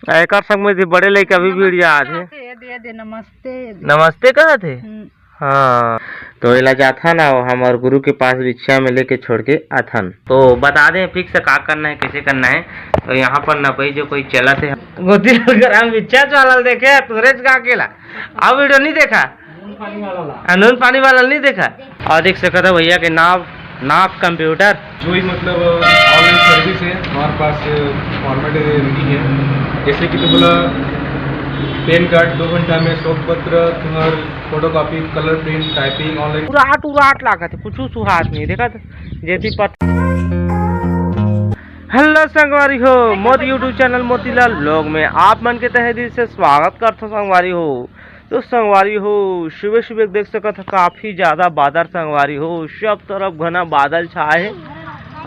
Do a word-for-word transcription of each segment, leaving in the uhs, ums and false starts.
एकर संग में भी बड़े लइका भी भिड़ जात हे। नमस्ते, दे दे, नमस्ते। नमस्ते कहत हे? हम्म। हाँ, तो एला जाथन अउ हमर गुरु के पास बिछिया में लेके छोड़ के आथन। तो बता दें फिक्स का करना है, कैसे करना है। तो यहाँ पर नपई जो कोई चलत हे, गोती ललगराम बिछिया वाला देखे, तुरेच का अकेला। अब वीडियो नहीं देखा? आ, नून पानी वाला नहीं देखा? और देख सकत हो भैया के नाव, नाव कंप्यूटर। जो ही मतलब ऑनलाइन सर्विस है, हमारे पास फॉर्मेट रेडी है। जैसे कि तो बोला, पैन कार्ड दो घंटा में, शोध पत्र, तुम्हार photocopy, colour print, typing, online. उराट उराट लागत है, कुछ सुहात नहीं देखा। जैसी पत हेलो संगवारी हो, मोर YouTube चैनल मोतीलाल व्लॉग में आप मन के तहे दिल से स्वागत करथों संगवारी हो। तो संगवारी हो, सुबह सुबह देख सकत ह, काफी ज्यादा बादर संगवारी हो, सब तरफ घना बादल छाए हे।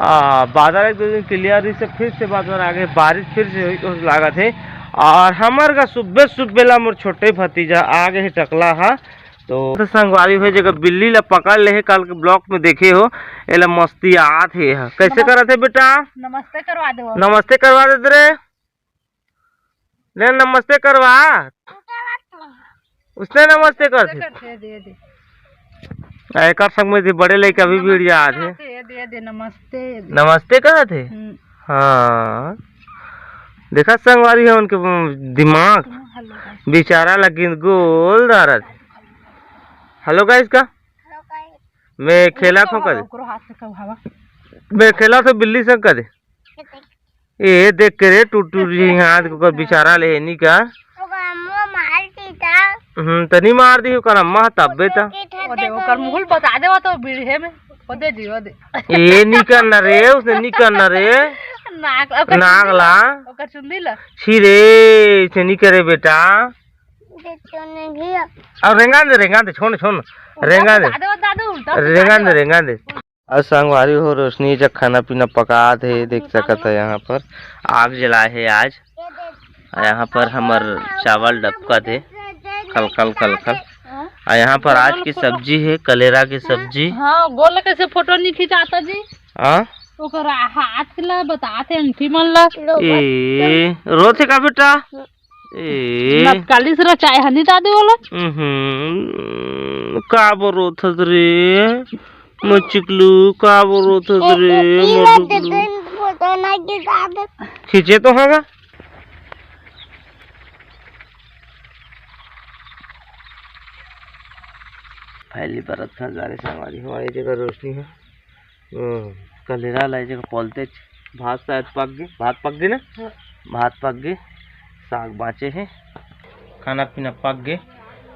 आ, बादर एक दो दिन क्लियर रही से फिर से बादर आ गए, बारिश फिर से होई कुछ लागत हे। और हमर का सुबह सुबह ला मोर छोटे भतीजा आ गए हे टकला हा। तो संगवारी हो, जगह बिल्ली ला पकड़ ले हे, कल के ब्लॉग में देखे हो, एला मस्ती आत हे। कैसे नमस- करत हे बेटा? नमस्ते करवा दे। नमस्ते करवा दे रे। ले नमस्ते करवा। उसने नमस्ते कर दे। करथे, दे दे। आ, एकर संग में भी बड़े लइका भी भिड़ जात हे। नमस्ते, दे दे, नमस्ते, दे। नमस्ते कहत हे? हम्म। हाँ। देखा संगवारी हो उनके दिमाग। हेलो गाइस। बेचारा लगिन गोल दारत। हेलो गाइस का? मैं खेला थों कदे। ओकरो हाथ से कहू हवा। मैं खेला थों बिल्ली संग कदे। ए, देख के रे, टूट टूट जी हाथ को कर बेचारा ले नी का। ओकर अम्मा मार दी था। हम्म, तनी मार दी ओकर अम्मा तब्बे ता। ओ दे, ओकर मुहुल बता दे, वो तो बीड़हे में। ओ दे जी, ओ दे। ए, नी करना रे, उसने नी करना रे। नाक, ओकर नाक चुंदी ला। ला। ओकर चुंदी ला। छी रे, इसे नी करे बेटा। दे तो नहीं है। अब रेंगा दे, रेंगा दे, छोड़, छोड़। उल्टा रेंगा दे। बता दे, वो दादू, उल्टा बता रेंगा दे, दे। रेंगा दे। अउ संगवारी हो, रोशनी जग खाना पीना पकात हे, देख सकत हे यहाँ पर आग जलाए हे आज। अउ यहाँ पर हमर चावल डबकत हे, कलकल कलकल। अउ यहाँ पर आज की सब्जी हे कलेरा की सब्जी। हाँ, गोल कैसे फोटो नहीं खिंचाता जी? हाँ? ओकर हाथ ला बताते अंठी मन ला। ए, रोथे का बेटा? ए। नपकाली से रचाए हनी दादी वाला। हम्म, का बोल रोथस रे? मोर चिकलू, का बोल रोथस रे? मोर चिकलू। फोटो ना खिंचा दे। खींचे तो होगा। फैली बरत था गाड़ी संगवारी हो, ये जगह रोशनी है। ओ, कलेरा ला ए जगह पोलतेच। भात शायद पक गे, भात पक गे ना? हाँ। भात पक गे, साग बाँचे हे, खाना पीना पक गे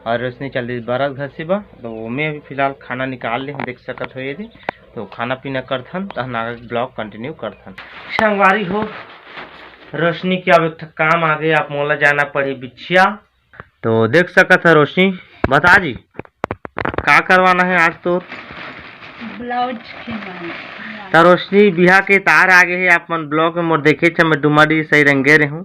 अउ रोशनी चल दी बरत घसी बर। तो ओमे अभी फिलहाल खाना निकाल ले, देख सकत हो ये दे। तो खाना पीना करथन, तहन आगे ब्लॉग कंटिन्यू करथन। संगवारी हो, रोशनी के अब एक ठो काम आ गे, अब मोला जाना पड़ही बिछिया। तो देख सकत ह रोशनी, बता जी, का करवाना हे आज तोर? ब्लाउज सिलवाना। त रोशनी, बिहा के तार आ गे हे, आप मन ब्लॉग में मोर देखे छ, मैं डुमरी सही रंगे रहूं।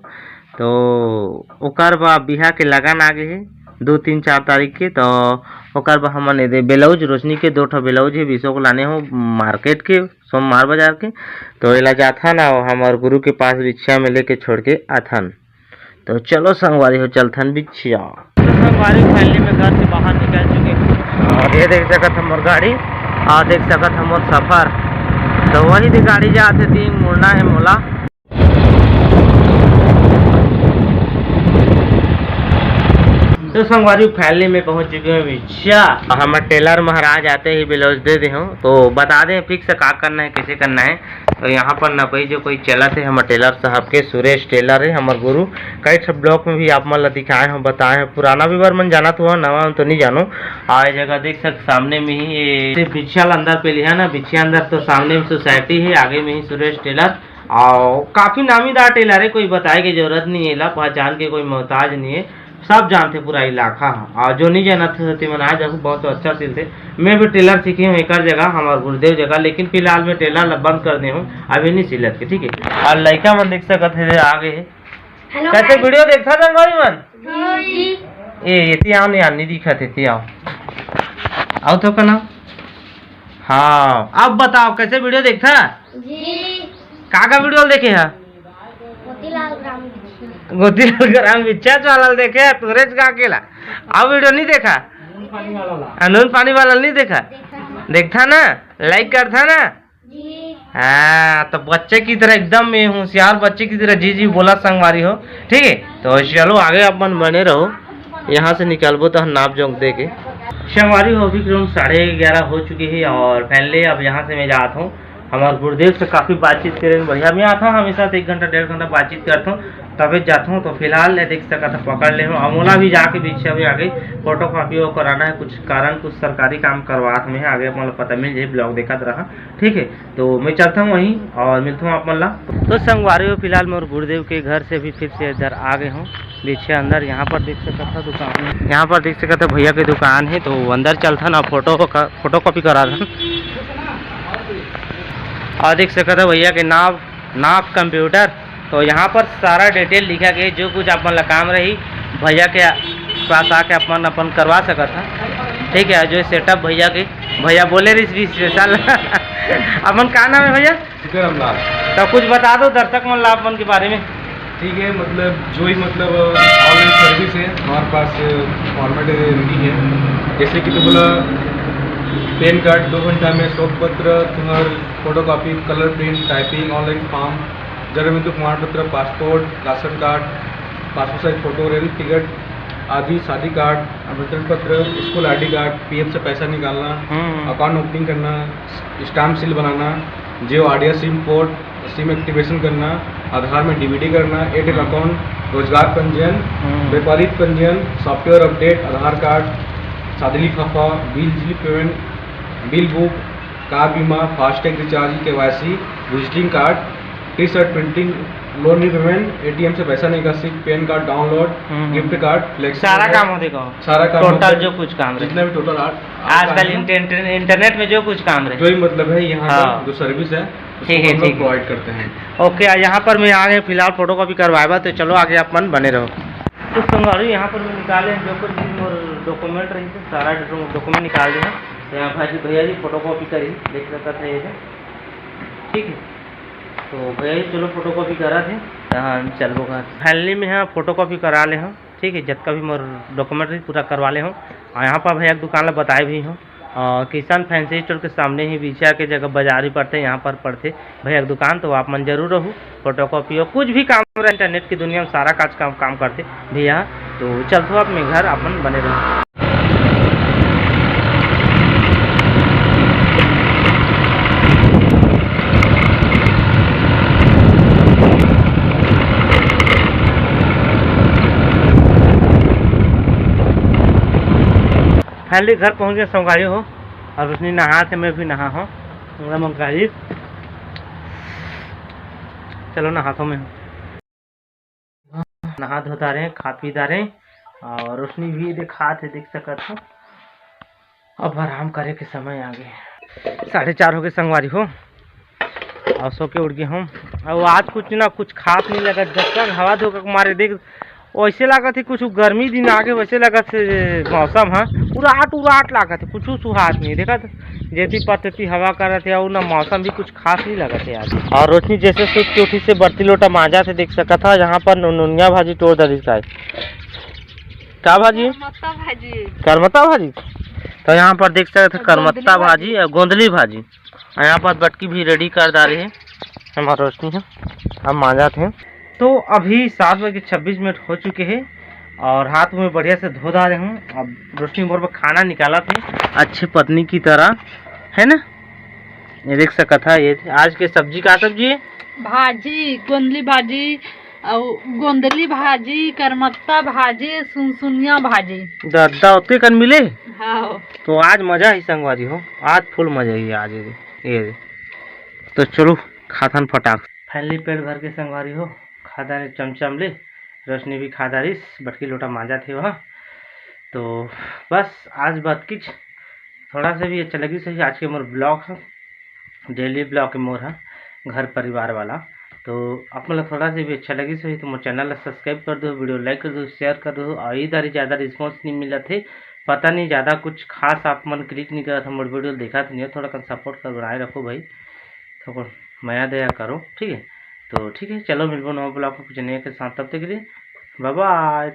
तो ओकर बा बिहा के लगन आ गे हे दो, तीन, चार तारीख के, तो ओकर बा हमन एदे ब्लाउज, रोशनी के दो ठो ब्लाउज हे, बीसो को लाने हो मार्केट के, सोमवार बाजार के। तो एला जाथन अउ हमर गुरु के पास रिक्शा में लेके छोड़ के आथन। तो चलो संगवारी हो, चलथन बिछिया। तो संगवारी, finally मैं घर से बाहर निकल चुके हूँ। और ये देख सकत हमर गाड़ी, और देख सकत हमर सफर। तो वही दे गाड़ी जात हे, तीन मुड़ना हे मोला। तो संगवारी, finally मैं पहुंच चुके हूँ बिछिया। हमर टेलर महाराज आते ही ब्लाउज दे दे हूँ, तो बता दें फिक्स का करना है, कैसे करना है। तो यहाँ पर नपई जो कोई चलत हे, हमर टेलर साहब के, सुरेश टेलर हे हमर गुरु। कई ठो ब्लॉग में भी आप मन ला दिखाए हों, बताए हों। पुराना व्यूअर मन जानत हुआ, नवा मन तो नहीं जानो। आ ये जगह देख सक, सामने में ही ये बिछिया ला अंदर पेलिहा ना, बिछिया अंदर तो सामने में सोसाइटी हे, आगे में ही सुरेश टेलर। और काफी नामीदार टेलर हे, कोई बताए के जरूरत नहीं हे, एला पहचान के कोई मोहताज नहीं हे। सब जानथे पूरा इलाका ह। अउ जो नहीं जानत हे, तेमन आ जाहू, बहुत अच्छा सिलथे। मैं भी टेलर सीखे हूँ एकर जगह, हमर गुरुदेव जगह, लेकिन फिलहाल मैं टेलर ला बंद कर दे हूँ, अभी नहीं सिलत के, ठीक है। अउ लइका मन देख सकत हे, आ गे हे। हेलो कैसे गाइस। वीडियो देखथा संगवारी मन? जी। ए, एती आओ, नहीं आनी दिखत, एती आओ। आओ तो का नाम? हाँ, अब बताओ कैसे वीडियो देखथा? जी। का का वीडियो देखे हा? मोतीलाल राम जी। गोतीलाल ग्राम बिच्छा वाला ल देखे, तोरेच गाँव के ला। अउ वीडियो नहीं देखा? नून पानी वाला ला। हाँ, नून पानी वाला नहीं देखा? देखा। देखता ना, लाइक करता ना। हाँ, तो बच्चे की तरह एकदम ये होशियार बच्चे की तरह जी जी बोला संगवारी हो। ठीक है, तो चलो आगे अपन बने रहो। यहाँ से निकलबो तो नाप जोंक दे के। संगवारी हो, अभी करीब साढ़े ग्यारह हो चुके हैं और फाइनली अब यहाँ से मैं जाता हूँ। हमारे गुरुदेव से काफ़ी बातचीत करें, बढ़िया। मैं आता हूँ हमेशा तो एक घंटा डेढ़ घंटा बातचीत करता हूँ, तबे जाता हूँ। तो फिलहाल ये देख सकत ह, पकड़ ले हूँ। अमोला भी जाके पीछे अभी आगे फोटो कॉपी वो कराना है, कुछ कारण, कुछ सरकारी काम करवात में है। आगे अपन ला पता मिल जाए, ब्लॉग देखत रहा। ठीक है, तो मैं चलता हूँ वहीं और मिलता हूँ आप मन ला। तो संगवारी हो, फिलहाल मोर गुरुदेव के घर से भी फिर से इधर आ गए हूँ पीछे अंदर। यहाँ पर देख सकत ह दुकान है, यहाँ पर देख सकत ह भैया के दुकान है, तो अंदर चलथन और फोटो को कर, फोटो कॉपी करा दन। और देख सकत ह भैया के नाप, नाप कंप्यूटर। तो यहाँ पर सारा डिटेल लिखा गया, जो कुछ आप मन ला काम रही भैया के पास आके अपन अपन करवा सकत ह। ठीक है, जो सेटअप भैया के, भैया बोले रही स्पेशल। अपन का नाम है भैया? सीताराम लाल। तो कुछ बता दो दर्शक मन ला आप मन के बारे में। ठीक है, मतलब जो ही मतलब ऑनलाइन सर्विस है हमारे पास फॉर्मेट रेडी है। जैसे कि तो बोला, पैन कार्ड दो घंटा में, शोध पत्र, तुम्हार photocopy, colour print, typing, online form, जन्म मृत्यु प्रमाण पत्र, passport, ration card, passport size photo, rail ticket आदि, शादी कार्ड, आमंत्रण पत्र, स्कूल आईडी कार्ड, पीएम से पैसा निकालना, हम्म। अकाउंट ओपनिंग करना, स्टाम्प सील बनाना, Jio idea SIM port, SIM activation करना, आधार में डीबीडी करना, एयरटेल हम्म। अकाउंट, रोजगार पंजीयन, हम्म। व्यापारिक पंजीयन, सॉफ्टवेयर अपडेट, आधार कार्ड, शादी लिफाफा, बिल, बिजली पेमेंट, बिल बुक, कार बीमा, FASTag recharge, KYC, visiting card, T shirt printing, loan repayment, ATM से पैसा निकासी, पैन कार्ड डाउनलोड, हम्म। गिफ्ट कार्ड, फ्लेक्सी सारा वगैरह। काम होथे का? सारा काम टोटल होता है। जो कुछ काम रहे। जितना भी टोटल आर्ट, आजकल इंटर-, इंटरनेट में जो कुछ काम रहे। जो ही मतलब है यहाँ का हाँ। जो सर्विस है, उसको ठीक है, हम लोग ठीक है। प्रोवाइड करते हैं। ओके, आज यहाँ पर मैं आ गए फिलहाल फोटो कॉपी करवाए बा, तो चलो आगे आप मन बने रहो। तो संगवारी, यहाँ पर मैं निकाले जो कुछ भी मोर डॉक्यूमेंट रही थे, सारा डॉक्यूमेंट निकाल दे। तो यहाँ भाजी भैया जी फोटो कॉपी करी, देख सकत है ये, ठीक है। तो भैया जी चलो फोटो कॉपी करा थे, तो हाँ चलबो घर। फाइनली मैं हाँ फोटो कॉपी करा ले हूँ, ठीक है, जतका भी मोर डॉक्यूमेंट रही पूरा करवा ले हूँ। और यहाँ पर भैया के दुकान ला बताए भी हूँ, और किसान फैंसी स्टोर के सामने ही बीचा के जगह बाजार ही पड़थे, यहाँ पर पड़थे भैया के दुकान। तो आप मन जरूर रहू, फोटो कॉपी और कुछ भी काम रहे, इंटरनेट की दुनिया में सारा काज काम, काम करथे भैया। तो चलथो अब मैं घर, अपन बने रहू। फाइनली घर पहुँच गए संगवारी हो, और उसने नहा थे, मैं भी नहा हूँ। एकदम अंकारी। चलो नहाथो मैं। नहा धो डारे, खा पी डारे, और रोशनी भी देखात हे, देख सकत हो। अब आराम करे के समय आ गए, साढ़े चार हो गए संगवारी हो, और सो के उठ गए हम। और आज कुछ ना कुछ खास नहीं लगत, जब तक हवा धोखा के मारे देख वैसे लागत हे कुछ गर्मी दिन आगे, वैसे लागत हे मौसम ह उराट उराट लागत हे, कुछ सुहात नहीं। देखत जेती पतती हवा करत हे, और ना मौसम भी कुछ खास नहीं लगत हे आज। और रोशनी जैसे सुत के उठी से बर्ती लोटा मांजा थे, देख सकत ह यहाँ पर नुनुनिया भाजी टोर दरिस का। का भाजी? करमत्ता भाजी। करमत्ता भाजी। तो यहाँ पर देख सकत ह और करमत्ता गोंदली भाजी भाजी। और गोंदली भाजी। और यहाँ पर बटकी भी रेडी कर डारे हे हमार रोशनी ह, अब मांजा थे। तो अभी सात बज के छब्बीस मिनट हो चुके हे और हाथ में बढ़िया से धो डारे हूँ। अब रोशनी मोर बर खाना निकालत हे अच्छे पत्नी की तरह, है ना? ये देख सकत ह, ये आज के सब्जी, का सब्जी हे? भाजी, गोंदली भाजी, अउ गोंदली भाजी, करमत्ता भाजी, सुनसुनिया भाजी। दद्दा ओतके कन मिले? हाँ। तो आज मजा ही संगवारी हो, आज फुल मजा ही आज ये, ये। तो चलो खाथन फटाक। फाइनली पेट भर के संगवारी हो, खा डारे चमचम ले, रोशनी भी खा डारिस, बटकी लोटा मांजा थे वहाँ। तो बस आज बात किच थोड़ा सा भी अच्छा लगी सही आज के मोर ब्लॉग ह, डेली ब्लॉग के मोर ह घर परिवार वाला। तो आप मन ला थोड़ा सा भी अच्छा लगी सही तो मोर चैनल ला सब्सक्राइब कर दो, वीडियो लाइक कर दो, शेयर कर दो। और इधर ही ज़्यादा रिस्पॉन्स नहीं मिलत हे, पता नहीं ज़्यादा कुछ खास आप मन क्लिक नहीं करत हो, मोर वीडियो देखत नहीं हो, थोड़ा कन सपोर्ट कर बनाए रखो भाई, थोड़ा मया दया करो, ठीक है। तो ठीक है, चलो मिलबो नवा ब्लॉग में कुछ नया के साथ, तब तक के लिए Bye bye.